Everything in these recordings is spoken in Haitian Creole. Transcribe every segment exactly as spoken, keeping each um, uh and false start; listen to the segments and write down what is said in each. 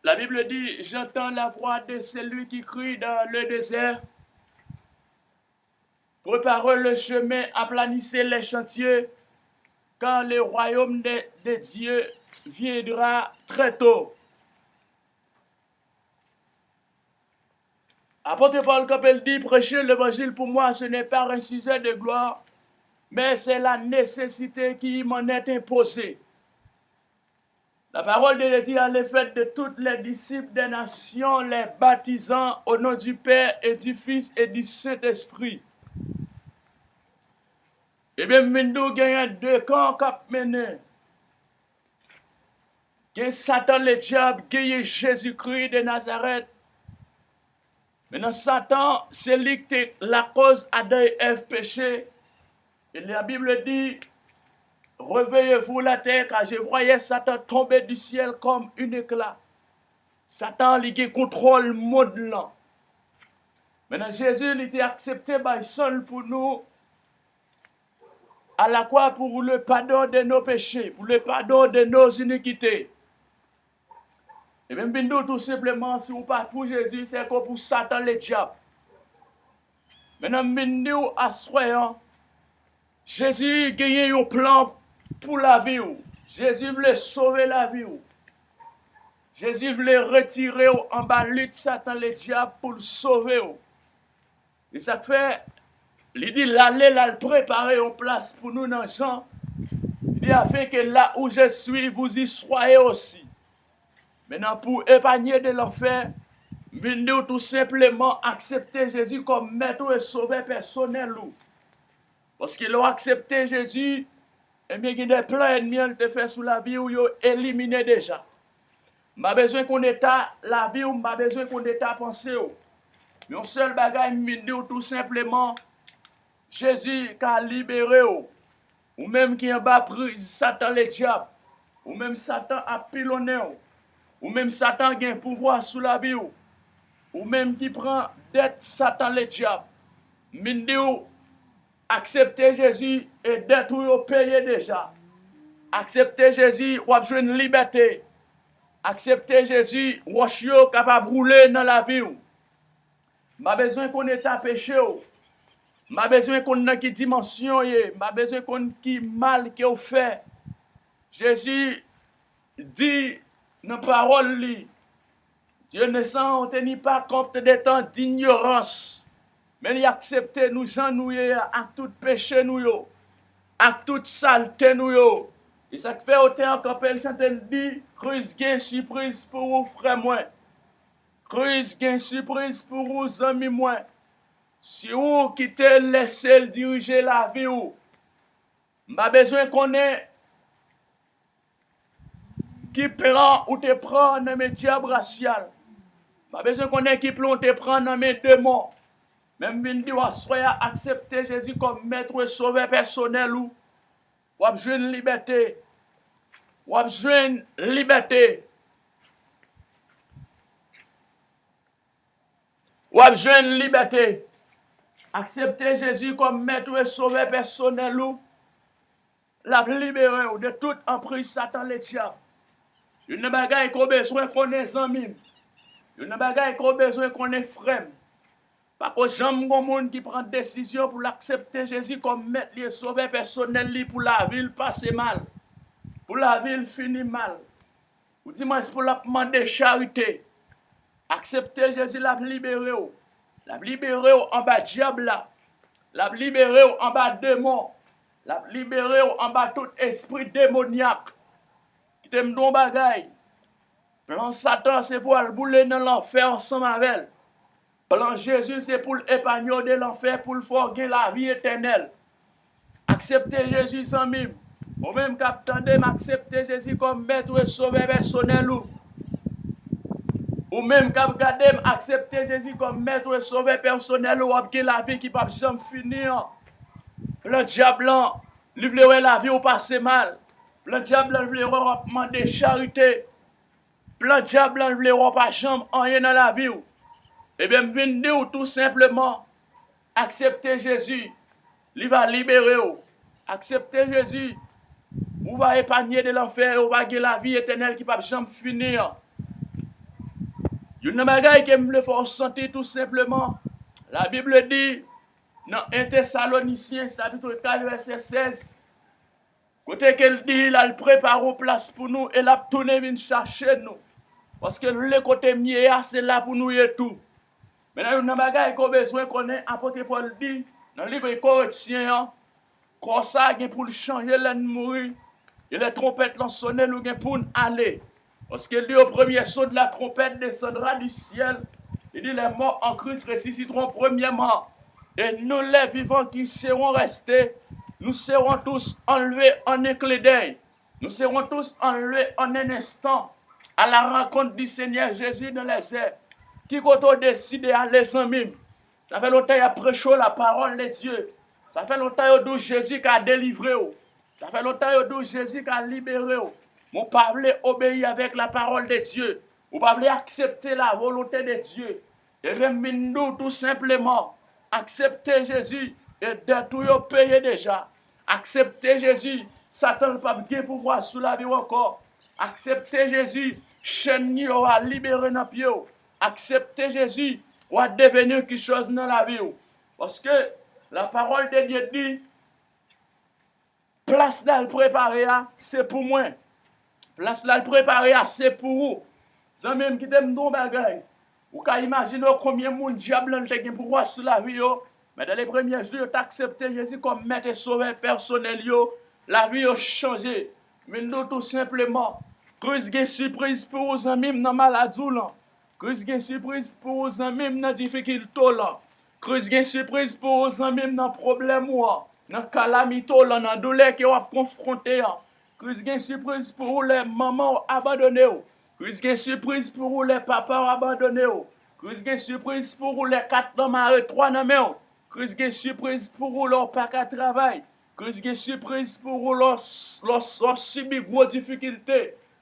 La Bible dit, j'entends la voix de celui qui crie dans le désert, préparez le chemin, aplanissez les chantiers, car le royaume de, de Dieu viendra très tôt. Apôtre Paul, kanpe, l di, prêcher l'évangile pour moi, ce n'est pas un sujet de gloire, mais c'est la nécessité qui m'en est imposée. La parole de Dieu dit, allez, faites de toutes les disciples des nations, les baptisant au nom du Père et du Fils et du Saint-Esprit. Ebyen, m vin di w genyen de kan k ap mennen. Gen Satan Ledyab, genyen Jezikri de Nazarèt. Mentnan, Satan, se li ki te lakòz Adan e Èv peche. E la Bible dit, réveillez-vous la terre, car je voyais Satan tomber du ciel comme un éclat. Satan, li gen kontwòl mond lan. Mentnan, Jezi, li te aksepte bay san l pou nou, à la croix pour le pardon de nos péchés, pour le pardon de nos iniquités. Ebyen, m vin di w tou senpleman, si w pa pou Jezi, se ke w pou Satan Ledyab. Mentnan, m vin di w aswè an, Jezi genyen yon plan pou lavi w. Jezi vle sove lavi w. Jezi vle retire w anba lit Satan Ledyab pou l sove w. E sa k fè, li di l ale, l al prepare yon plas pou nou nan Jan. Li di, afin que là où je suis, vous y soyez aussi. Mentnan, pou epanye de lanfè, m vin di w tou senpleman, aksepte Jezi kòm mèt ou e sovè pèsonèl ou. Paske lè w aksepte Jezi, ebyen, gen de plan ènmi an te fè sou lavi w, yo elimine deja. M pa bezwen konn eta lavi w, m pa bezwen konn eta panse w. Men yon sèl bagay m vin di w tou senpleman, Jezi ka libere w. Ou menm ki anba priz Satan Ledyab, ou menm Satan ap pilonnen w, ou menm Satan gen pouvwa sou lavi w, ou menm ki pran dèt Satan Ledyab, m vin di w, aksepte Jezi e dèt ou yo peye deja. Aksepte Jezi, w ap jwenn libète. Aksepte Jezi, wòch yo kapab woule nan lavi w. M pa bezwen konn eta peche w. M pa bezwen konn nan ki dimansyon w ye. M pa bezwen konn ki mal ke w fè. Jezi di nan pawòl li, Dieu ne s'en tenait pas compte des temps d'ignorance. Men li aksepte nou jan nou ye a, ak tout peche nou yo, ak tout salte nou yo. E sa k fè otè an kanpe, l chante, l di, Kris gen sipriz pou ou, frè mwen. Kris gen sipriz pou ou, zanmi mwen. Si ou kite l, lèse l dirije lavi w. M pa bezwen konnen ki plan ou te pran nan men dyab rasyal. M pa bezwen konnen ki plan ou te pran nan men demon. Men m vin di w aswè a, aksepte Jezi kòm mèt e sovè pèsonèl ou. W ap jwenn libète. W ap jwenn libète. W ap jwenn libète. Aksepte Jezi kòm mèt ou e sovè pèsonèl ou. L ap libere w de tout anpriz Satan Ledyab. Youn nan bagay ke w bezwen konnen, zanmi m. Youn nan bagay ke w bezwen konnen, frè m. Pako janm gon moun ki pran desizyon pou l aksepte Jezi kòm mèt li e sovè pèsonèl li pou lavi l pase mal, pou lavi l fini mal. Ou di mwens pou l ap mande charite. Aksepte Jezi, l ap libere w. L ap libere w anba dyab la. L ap libere w anba demon. L ap libere w anba tout espri demonyak. Kite m di w yon bagay. Plan Satan se pou w al boule nan lanfè ansanm avè l. Plan Jezi se pou l epanye w de lanfè, pou l fè w gen lavi etènèl. Aksepte Jezi, zanmi m. Ou menm k ap tande m, aksepte Jezi kòm mèt ou e sovè pèsonèl ou. Ou menm k ap gade m, aksepte Jezi kòm mèt ou e sovè pèsonèl ou, w ap gen lavi ki p ap janm fini an. Plan dyab lan, li vle wè lavi w pase mal. Plan dyab lan, li vle wè w ap mande charite. Plan dyab lan vle wè w pa janm anyen nan lavi w. Ebyen, m vin di w tou senpleman, aksepte Jezi, li va libere w. Aksepte Jezi, ou va epanye de lanfè e ou va gen lavi etènèl ki p ap janm fini an. Youn nan bagay ke m vle fè w santi tou senpleman, Labib di nan en Tesalonisyen chapit kat vèsè sèz, kote ke l di l al prepare yon plas pou nou e l ap tounen vin chache nou. Paske l vle kote m ye a, se la pou nou ye tou. Men nan youn nan bagay ke w bezwen konnen, apot Pòl di nan liv Korentyen an, kò sa a gen pou l chanje lè n mouri, e lè twonpèt lan sone, nou gen pou n ale. Paske l di, au premier son de la trompette descendra du ciel, li di, les morts en Christ ressusciteront premièrement, et nous les vivants qui serons restés, nous serons tous enlevés en un clin d'œil. Nous serons tous enlevés en un instant à la rencontre du Seigneur Jésus dans les airs. Ki kote w deside ale, zanmi m? Sa fè lontan y ap preche w la parole de Dieu. Sa fè lontan yo di w Jezi ka delivre w. Sa fè lontan yo di w Jezi ka libere w. Men w pa vle obeyi avèk la parole de Dieu. Ou pa vle aksepte la volonte de Dieu. Ebyen, m vin di w tou senpleman, aksepte Jezi e dèt ou yo peye deja. Aksepte Jezi, Satan l p ap gen pouvwa sou lavi w ankò. Aksepte Jezi, chèn yo a libere nan pye w. Aksepte Jezi, w a deveni yon kèchòz nan lavi w. Paske la parole de Dieu di, plas l al prepare a, se pou mwen. Plas l al prepare a, se pou ou. Zanmi m, kite m di w yon bagay. Ou ka imajine w konbyen moun dyab lan te gen pouvwa sou lavi yo, men dan le premye jou yo t aksepte Jezi kòm Mèt e Sovè pèsonèl yo, lavi yo chanje. M vin di w tou senpleman, Kris gen sipriz pou ou, zanmi m, nan maladi w lan. Kris gen sipriz pou ou, zanmi m, nan difikilte w lan. Kris gen sipriz pou ou, zanmi m, nan pwoblèm ou an, nan kalamite w lan, nan doulè ke w ap konfwonte an. Kris gen sipriz pou ou lè manman w abandone w. Kris gen sipriz pou ou lè papa w abandone w. Kris gen sipriz pou ou lè kat lan mare twa nan men w. Kris gen sipriz pou ou lè w pa ka travay. Kris gen sipriz pou ou lè w, lè w, lè w ap sibi gwo difikilte.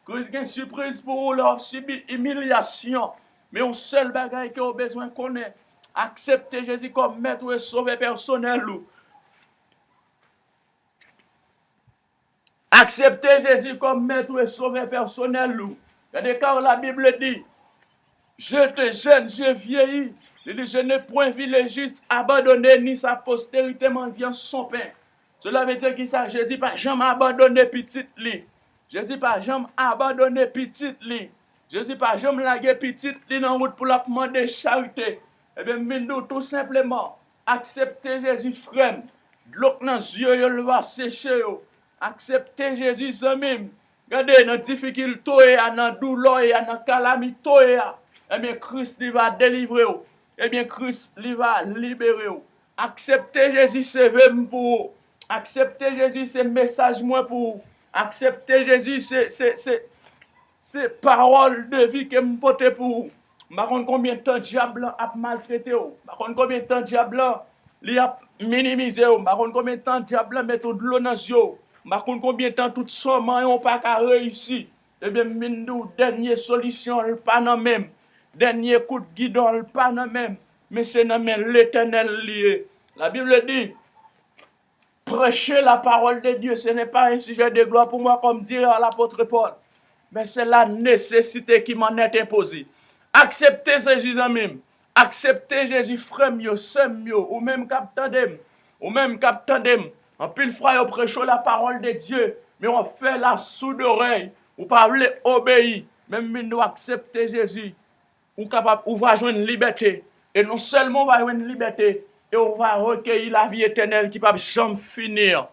Kris gen sipriz pou ou lè w ap sibi imilyasyon. Men yon sèl bagay ke w bezwen konnen, aksepte Jezi kòm Mèt e Sovè pèsonèl ou. Aksepte Jezi kòm Mèt e Sovè pèsonèl ou. Gade sa Labib di, je te jeune, je vieillis. Li di, je n'ai point vu le juste abandonné, ni sa postérité mendiant son pain. Cela veut dire ki sa? Jezi pa janm abandone pitit li. Jezi pa janm abandone pitit li. Jezi pa janm lage pitit li nan wout pou l ap mande charite. Ebyen, m vin di w tou senpleman, aksepte Jezi, frè m. Dlo k nan zye yo, l va seche yo. Aksepte Jezi, zanmi m. Gade, nan difikilte w ye a, nan doulè w ye a, nan kalamite w ye a, ebyen, Kris li va delivre w. Ebyen, Kris li va libere w. Aksepte Jezi, se ve m pou ou. Aksepte Jezi, se mesaj mwen pou ou. Aksepte Jezi, se, se, se, se pawòl de vi ke m pote pou ou. M pa konn konbyen tan dyab lan ap maltrete w. M pa konn konbyen tan dyab lan li ap minimize w. M pa konn konbyen tan dyab lan mete w dlo nan zye w. M pa konn konbyen tan tout sa w manyen w pa ka reyisi. Ebyen, m vin di w, dènye solisyon an, l pa nan men m. Dènye kout gidon an, l pa nan men m. Men se nan men Letènèl li ye. Labib di, prêcher la parole de Dieu, ce n'est pas un sujet de gloire pour moi, comme dirait l'apôtre Paul, mais c'est la nécessité qui m'en est imposée. Aksepte Jezi, zanmi m. Aksepte Jezi, frè m yo, sè m yo, ou menm k ap tande m, ou menm k ap tande m. Anpil fwa, yo preche w la parole de Dieu, men w ap fè la soudorèy, ou pa vle obeyi. Men m vin di w aksepte Jezi, ou kapab, ou va jwenn libète. E non sèlman ou va jwenn libète, e ou va rekeyi lavi etènèl ki p ap janm fini an.